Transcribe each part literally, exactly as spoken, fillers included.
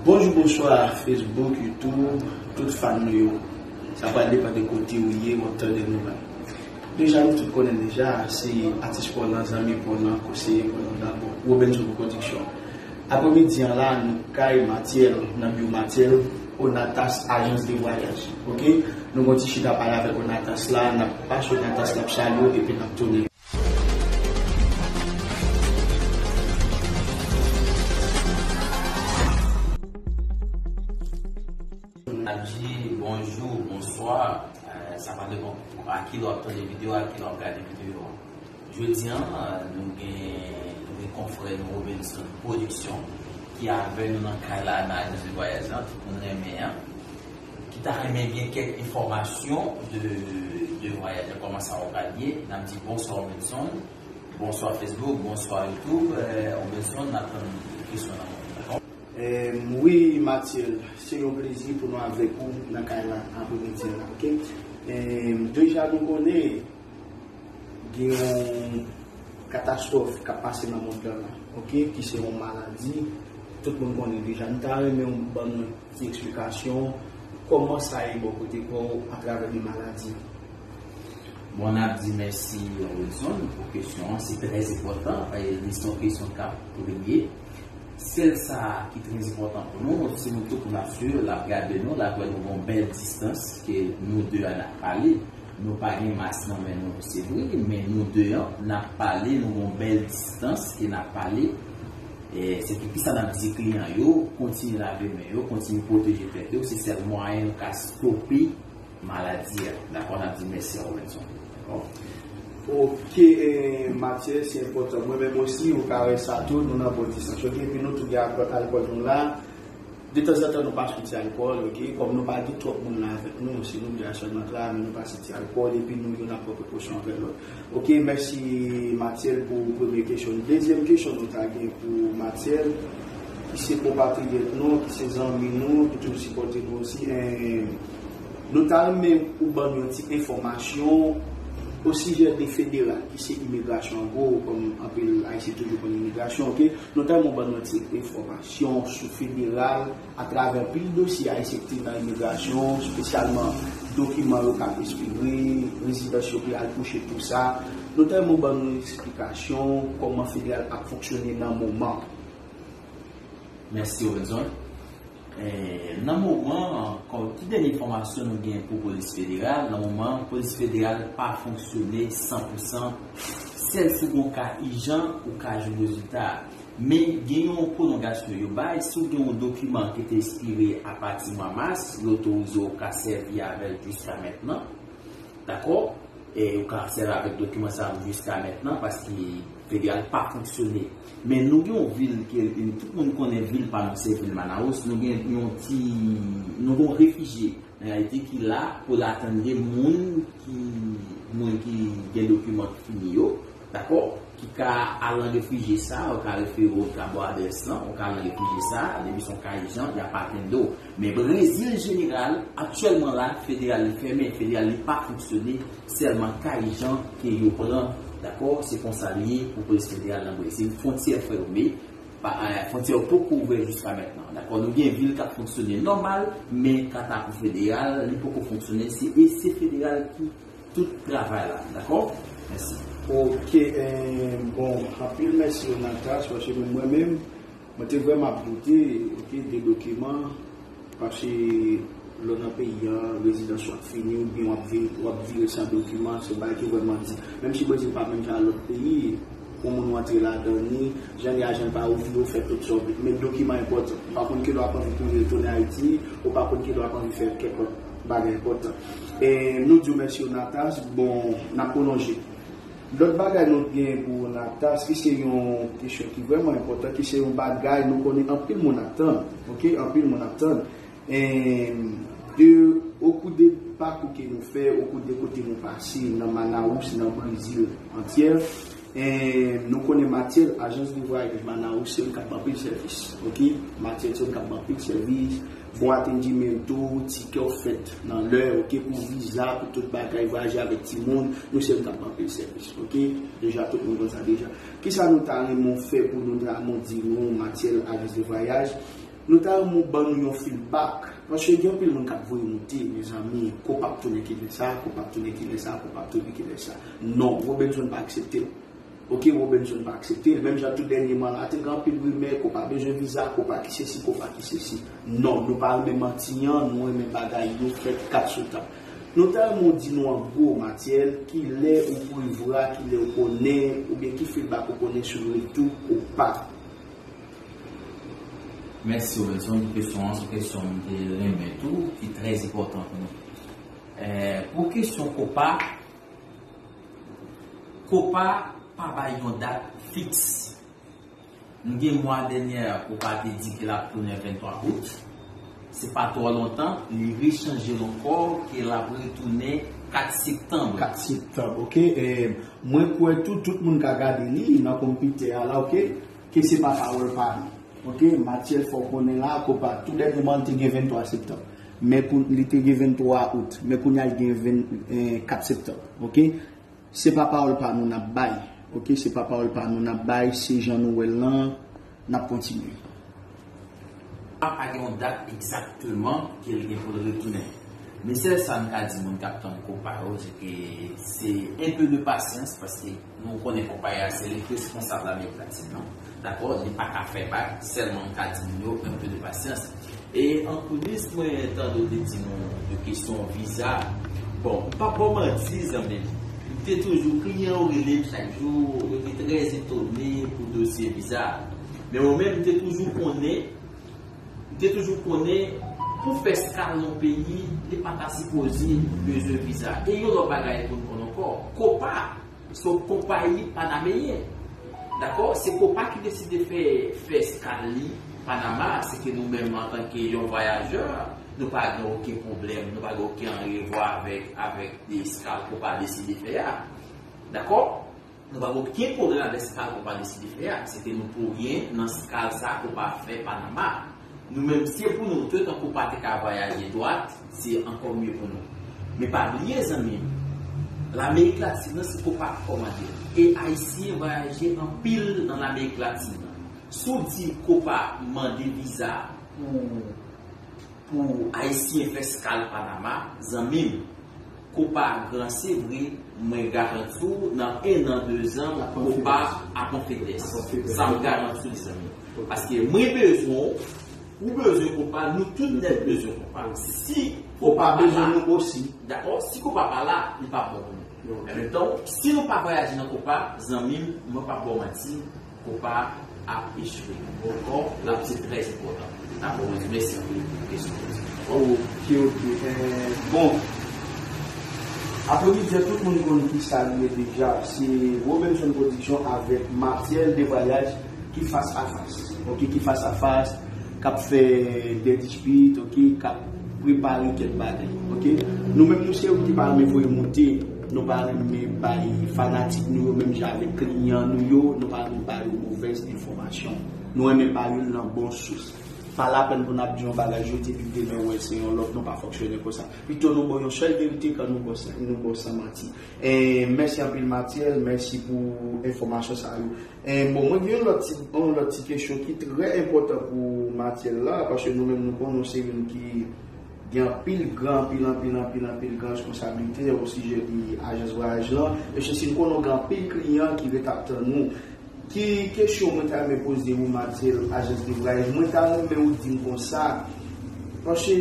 Bonjou, bonswa, Facebook, YouTube, tout fan nou yo. Sa pral depann de kote ou ye, w ap tande nou la. Deja, nou tout konnen deja, se atis pa w lan, zanmi pa w lan, konseye pa w lan dabò. Robenson Production. Apremidi an la, nou kay Matyèl, nan biwo Matyèl, Onatas, ajans de vwayaj. Oke? Nou gon ti chita pale avèk Onatas la, n ap pase Onatas, l ap salye w, epi n ap tounen. N ap di bonjou, bonswa, eh, sa pa depann a ki lè w ap tande videyo a, a ki lè w ap gade videyo a. Jodi a, eh, nou gen, nou gen konfrè nou Robenson Production ki avè nou nan kay la, nan ajans de vwayaj la, tout moun renmen an, ki ta renmen gen kèk enfòmasyon de, de vwayaj la, kòman sa w pral ye. N ap di bonswa Robenson, bonswa Facebook, bonswa YouTube, eh, Robenson, n ap tann kesyon nan mwen, dakò? Em, wi, Matyèl, se yon plezi pou nou avèk ou nan kay la apremidi la, oke? Em, deja nou konnen gen yon katastwòf k ap pase nan mond lan la, oke? Ki se yon maladi. Tout moun konnen deja. Nou ta renmen w ban nou ti eksplikasyon kòman sa ye bò kote pa w atravè de maladi. Bon, n ap di mèsi, Wilson, pou kesyon an. Se trè enpòtan, e li se yon kesyon k ap premye. Sèl sa ki trè enpòtan pou nou, se nou tout pou n ap swiv, l ap gade nou, l ap wè nou gon bèl distans ke nou de a n ap pale. Nou pa gen mas nan men nou, se vre, men nou de an, n ap pale, nou gon bèl distans ke n ap pale. E, se pou kisa n ap di kliyan yo, kontinye lave men yo, kontinye pwoteje tèt yo, se sèl mwayen nou ka stope maladi a. Dakò, n ap di mèsi a Robenson. Dakò? Oke, eh, Matyèl, se enpòtan. Mwen menm osi, ou ka wè sa tou, nou nan bon distans. Oke, epi nou tou gen alkòl, alkòl nou la. Detanzantan, nou pa soti alkòl, oke? Kòm nou pa gen twòp moun la avèk nou, se nou de a sèlman k la, men nou pa soti alkòl, epi nou youn ap pran prekosyon avèk lòt. Oke, mèsi Matyèl pou premye kesyon. Dezyèm kesyon nou ta gen pou Matyèl, ki se konpatriyòt nou, ki se zanmi nou, ki toujou sipòte nou osi. En, nou ta renmen ou ban nou yon ti enfòmasyon osijè de federal, ki se imigrasyon an gwo, kòm anpil Ayisyen toujou konn imigrasyon, oke? Nou ta renmen ou ban nou yon ti enfòmasyon sou federal, atravè anpil dosye Ayisyen ki te nan imigrasyon, espesyalman dokiman yo k ap ekspire, rezidans yo ki al touche, tou sa. Nou ta renmen w ban nou eksplikasyon kòman federal ap fonksyone nan moman. Mèsi, Wilson. Eh, nan moman, kòm ki dènye enfòmasyon nou gen pou polis federal, nan moman, polis federal pa fonksyone san pou san. Sèl si w gon ka ijan, ou ka jwenn rezilta a. Men gen yon pwolongasyon yo bay, si w gen yon dokiman ki te ekspire apati mwa mas, yo otorize w ka sèvi avè l jiska mentnan. Dakò? E ou ka sèvi avèk dokiman sa a jiska mentnan, paske federal pa fonksyone. Men nou gen yon vil ke tout moun konnen, vil pa nou se vil Manaus, nou gen yon ti, nou gen yon refijye. Nan reyalite ki la pou l atann de moun ki, moun ki gen dokiman ki fini yo, dakò, ki ka al nan refijye sa, yo ka refere w, yo ka ba w adrès lan, ou ka al nan refijye sa, depi se yon ka ijan, y ap atann w. Men Brezil jeneral, aktyèlman la, federal li fèmen, federal li pa fonksyone, sèlman ka ijan ke yo pran, dakò, se konsa l ye pou polis federal nan Brezil, fwontyè fèmen, pa, eh, fwontyè yo poko ouvè jiska mentnan. Dakò, nou gen vil k ap fonksyone nòmal, men kanta pou federal, li poko fonksyone, se, e se federal ki tout travay la. Dakò? Mèsi. Oke, eh, bon, anpil mèsi, Onatas, paske mwen menm, mwen te vrèman ap doute, oke, de dokiman, paske lè w nan peyi a, rezidans ou ap fini, oubyen w ap vi-, w ap vire san dokiman, se yon bagay ki vrèman di. Menm si Brezil pa menm jan ak lòt peyi, pou moun rantre ladan li, jan li ajan pa ouvri, ou fè tout sa w vle. Men dokiman enpòtan. Ou pa konn kilè w ap anvi tounen, tounen Ayiti, ou pa konn kilè w ap anvi fè kèk lòt bagay enpòtan. E nou di w mèsi, Onatas. Bon, n ap pwolonje. Lòt bagay nou gen pou Onatas, ki se yon kesyon ki vrèman enpòtan, ki se yon bagay nou konnen anpil moun ap tann, oke? Anpil moun ap tann. Em, de, okou de pakou ke nou fè, okou de kote nou pase, nan Manaus, nan Brezil antyè, em, nou konnen Matyèl, ajans de vwayaj Manaus, se yon k ap ban anpil sèvis, oke? Matyèl se yon k ap ban anpil sèvis, bon atendimento, tikè w fèt nan lè, oke? Pou viza, pou tout bagay, vwayaje avèk timoun, nou se yon k ap ban anpil sèvis, oke? Deja, tout moun konn sa deja. Kisa nou ta renmen w fè pou nou, ta renmen w di nou, Matyèl, ajans de vwayaj? Nou ta renmen w ban nou yon feedback. Paske gen anpil moun k ap voye moute, mezanmi, Copa ap tounen kilè sa, Copa ap tounen kilè sa, Copa ap tounen kilè sa. Non, Robinson pa aksepte l. Ok, Robinson pa aksepte l. Menm jan tou dènyèman la, te gen anpil rimè, Copa bezwen viza, Copa ki sesi, Copa ki sesi. Non, nou pa renmen manti an, nou renmen bagay yo fèt kat sou tab. Nou ta renmen w di nou an gwo, Mathiel, kilè ou prevwa, kilè ou konnen, oubyen ki feedback ou konnen sou retou Copa. Mèsi Robinson pou kesyon an, se kesyon m te renmen tou, ki trè enpòtan pou nou. Eh, pou kesyon Copa, Copa pa bay yon dat fiks. M gen mwa dènyè Copa te di ke l ap tounen venntwa out. Se pa twò lontan, li rechanje l ankò ke l ap retounen kat septanm. Kat septanm, ok. Eh, mwen kwè tou, tout moun ka gade li nan konpitè a la, ok. Ke se pa pawòl pa nou. Ok, Mathiel fè w konnen la, Copa, tou dènyèman li te gen venntwa septanm. Men kou, li te gen venntwa out. Men kounye a li gen ven, eh, kat septanm. Ok? Se pa pawòl pa nou n ap bay. Ok, se pa pawòl pa nou n ap bay, se jan nou wè l lan, n ap kontinye. Copa pa gen yon dat egzakteman ke l gen pou l retounen. Men sèl sa m ka di moun k ap tann Copa yo, se ke se un peu de patience, paske nou konnen Copa a se li k responsab Amerik Latin nan. Dakò, li pa ka fè bak, sèlman m ka di moun yo un peu de patience. E an koulis, mwen tande w te di nou de kesyon viza. Bon, m p ap ba w manti, zanmi m. M te toujou kliyan yo rele m chak jou, yo te trè etone pou dosye viza. Men mwen menm, m te toujou konnen, m te toujou konnen, pou fè eskal nan yon peyi, li pa ta sipoze bezwen viza. E yon lòt bagay pou n konn ankò, Copa, se yon konpayi panameyen. Dakò? Se Copa ki deside fè, fè eskal li Panama, se ke nou menm antanke yon vwayajè, nou pa gen okenn pwoblèm, nou pa gen okenn anrevwa avèk, avèk eskal Copa deside fè a. Dakò? Nou pa gen okenn pwoblèm avèk eskal Copa deside fè a. Se ke nou pou byen nan eskal sa Copa fè Panama. Nou menm, se pou nou tou, etan Copa te ka vwayaje dwat, se ankò mye pou nou. Men pa bliye, zanmi m, Lamerik Latin nan, se Copa k kòmande l. E Ayisyen vwayaje anpil nan Lamerik Latin nan. Si w di Copa mande viza pou, pou Ayisyen fè eskal Panama, zanmi m, Copa gran, se vre, mwen garanti w, nan en an, dezan, Copa ap an faiblès. Sa m garanti w, zanmi. Paske mwen bezwen w, ou bezwen Copa, nou tout nèt bezwen Copa. Si Copa pa la, dakò, si Copa pa la, li p ap bon pou nou. An menm tan, si nou pa vwayaje nan Copa, zanmi m, mwen p ap ba w manti, Copa ap echwe. Ankò, l ap se trè enpòtan. Dakò, mwen di mèsi anpil pou kesyon. Ok, ok. Eh, bon. Apremidi an, tout moun konn kisa li ye deja. Se Robinson Production avèk Mathiel de Voyage ki fas a fas. Ok, ki fas a fas, k ap fè de dispit, ok, k ap prepare kèk bagay. Ok. Nou menm, nou se moun ki pa renmen voye moute, nou pa renmen bay fanatik nou yo, menm jan avèk kliyan nou yo, nou pa renmen bay yo movèz enfòmasyon. Nou renmen bay yo nan bon sous. Pa lapèn pou n ap di yon bagay jodi, epi demen, wè, se yon lòt, nou pa fonksyone konsa. Pito nou ba w yon sèl verite, ke nou ba w san, nou ba w san manti. E mèsi anpil, Mathiel, mèsi pou enfòmasyon sa yo. E bon, mwen gen yon lòt ti, yon lòt ti kesyon ki trè enpòtan pou Mathiel la, paske nou menm nou konnen se youn ki gen anpil gran, anpil, anpil, anpil, anpil gran responsablite o sijè de ajans vwayaj lan. Mesye, si n konnen w gen anpil kliyan ki ret ap tann ou, ki kesyon mwen ta renmen poze ou, Mathiel, ajans de vwayaj? Mwen ta renmen ou di m konsa, paske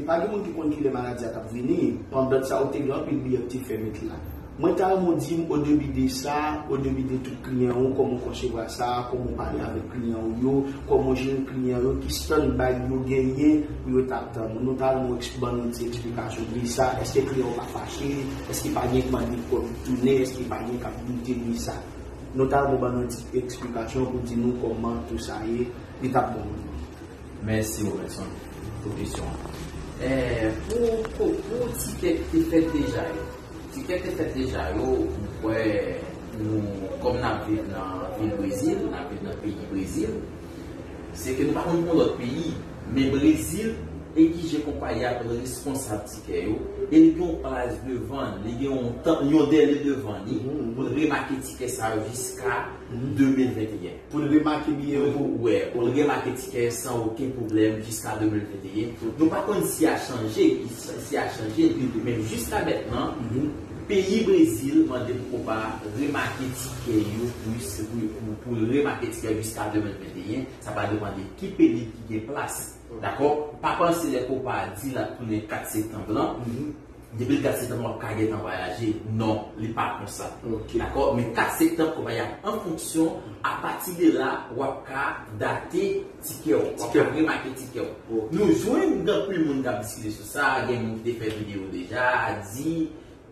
pa gen moun ki konn kilè maladi a t ap vini. Pandan sa, ou te gen anpil biyè ki te fèmen la. Mwen ta renmen w di m, o debi de sa, o debi de tout kliyan ou, kòman w konsevwa sa, kòman w pale avèk kliyan ou yo, kòman w jere kliyan yo, ki standby yo genyen pou yo t ap tann ou. Nou ta renmen w eks-, ban nou ti eksplikasyon de sa. Èske kliyan ou pa fache? Èske pa gen k mande kòb tounen? Èske pa gen k ap doute de sa? Nou ta renmen w ban nou ti eksplikasyon pou di nou kòman tou sa ye, li t ap bon pou nou. Mèsi, Robertson, pou kesyon an. Eh, pou, pou, pou tikè ki te fèt deja yo. Tikè ki te fèt deja yo, m kwè nou, kòm n ap viv nan vil Brezil, n ap viv nan peyi Brezil, se ke nou pa konn pou lòt peyi, men Brezil, egzije konpayi a pou l responsab tikè yo, e li gen yon plas devan li, li gen yon tan, yon dèle devan li pou l remake tikè sa yo jiska de mil venteyen. Pou l remake biyè yo pou. Wè, pou l remake tikè san okenn pwoblèm jiska de mil venteyen. Nou pa konn si a chanje, si a chanje, men jiska mentnan, peyi Brezil mande pou konpa remake tikè yo pou, pou, pou, pou remake tikè jiska de mil venteyen. Sa va depann de ki peyi ki gen plas. Dakò? Pa panse lè konpa di l ap tounen kat septanm lan, depi l kat septanm w ap ka gentan vwayaje. Non, li pa konsa. Dakò? Men kat septanm konpa y ap an fonksyon, apati de la w ap ka date tikè w, w ap ka remake tikè w. Nou jwenn gen anpil moun k ap diskite sou sa, gen moun ki te fè videyo deja, di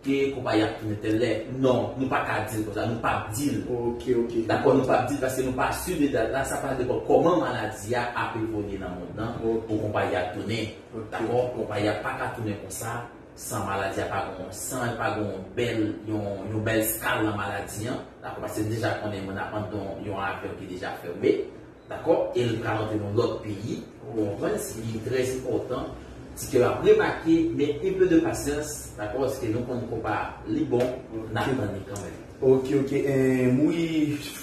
ke konpayi ap tounen tèl lè. Non, nou pa ka di l konsa, nou p ap di l. Dakò, nou p ap di l paske nou pa si de dat la, sa pral depann kòman maladi a ap evolye nan mond lan pou konpayi a tounen. Dakò, konpayi a pa ka tounen konsa san maladi a pa gon, san pa gon bèl, yon, yon bèl skal nan maladi an. Dakò, paske n deja konnen moun ap andedan yon avyon ki deja fèmen. Dakò? E l pral antre nan lòt peyi. Ou konprann? Se li trè enpòtan. Tikè yo ap remake, men un peu de patience, dakò? Paske nou konn konpa li bon, n ap tann li kanmenm. Ok, ok. Em, wi,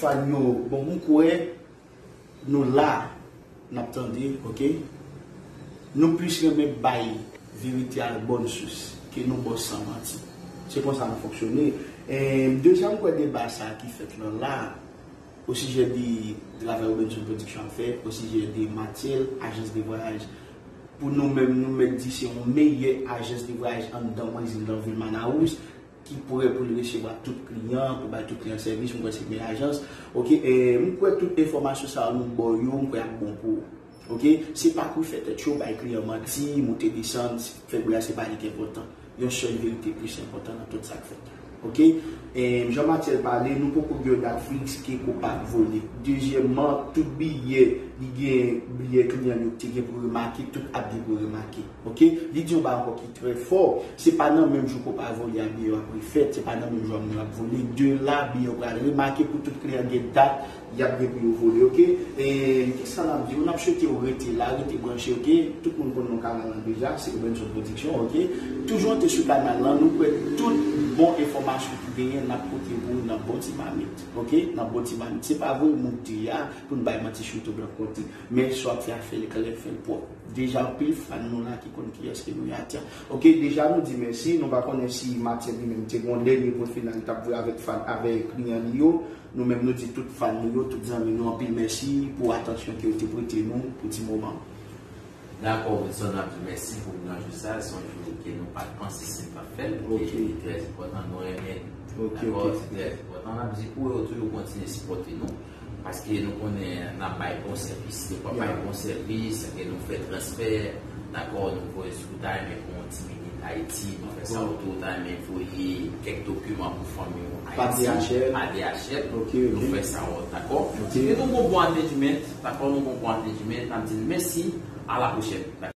fan yo. Bon, m kwè nou la, n ap tande, ok? Nou plis renmen bay verite a bòn sous ke nou ba w san manti. Se konsa nou fonksyone. Em, deja m kwè deba sa ki fèt lan la, osijè de travay Robinson Production ap fè, osijè de Matyèl, ajans de vwayaj. Pou nou menm, nou mèt di se yon meyè ajans de vwayaj anndan Brezil, nan vil Manaus, ki prè pou l resevwa tout kliyan, pou bay tout kliyan sèvis, m kwè se meyè ajans. Ok, e m kwè tout enfòmasyon sa yo nou ba w yo, m kwè ap bon pou ou. Ok, se pa pou fè tèt cho, bay kliyan manti, moute desann, fè bri a se pa li ki enpòtan. Yon sèl verite plis enpòtan nan tout sa k fèt. Ok? E, jan Matyèl pale, nou poko gen yon dat fiks ke konpa ap vole. Dezyèmman, tout biyè, li gen biyè kliyan yo ki te gen pou remake, tout ap gen pou remake. Ok? Li di yon bagay ankò ki trè fò, se pa nan menm jou konpa vole a biyè yo ap refèt, se pa nan menm jou a moun yo ap vole. De la, biyè yo pral remake pou tout kliyan gen dat y ap gen pou yo vole, ok? E, kisa n ap di w? N ap swete w rete la, rete branche, ok? Tout moun konn non kanal lan deja, se Robinson Production, ok? Toujou rete sou kanal lan, nou kwè tout bon enfòmasyon ki genyen, n ap pote pou ou nan bon ti mamit, ok? Nan bon ti mamit. Se pa voye moute a pou n bay manti sou YouTube lan konte. Men sa w ap fè a, fè l klè, fè l pwòp. Deja anpil fan nou la ki konn kiyès ke nou ye atya. Ok, deja nou di mèsi, nou pa konnen si Matyèl li menm te gen yon dènye mo final li t ap voye avèk fan, avèk kliyan li yo. Nou menm nou di tout fan nou yo, tout zanmi nou anpil mèsi pou atansyon ke yo te prete nou pou ti moman. Dakò, Wilson, n ap di w mèsi pou gran jou sa. Se yon jou ke nou pa t panse si n t ap fè l, men ke li trè enpòtan, nou renmen l. Dakò, se trè enpòtan. N ap di pou yo toujou kontinye sipòte nou. Paske nou konnen n ap bay bon sèvis. Defwa bay bon sèvis, ke nou fè transfè, dakò, nou voye sou ta renmen pou yon ti minit Ayiti, nou fè sa otou, ta renmen voye kèk dokiman pou fanmi w Ayiti, pa D H L, nou fè sa, dakò. E nou gon bon attention, dakò, nou gon bon attention, n ap di n mèsi, a la pwochèn.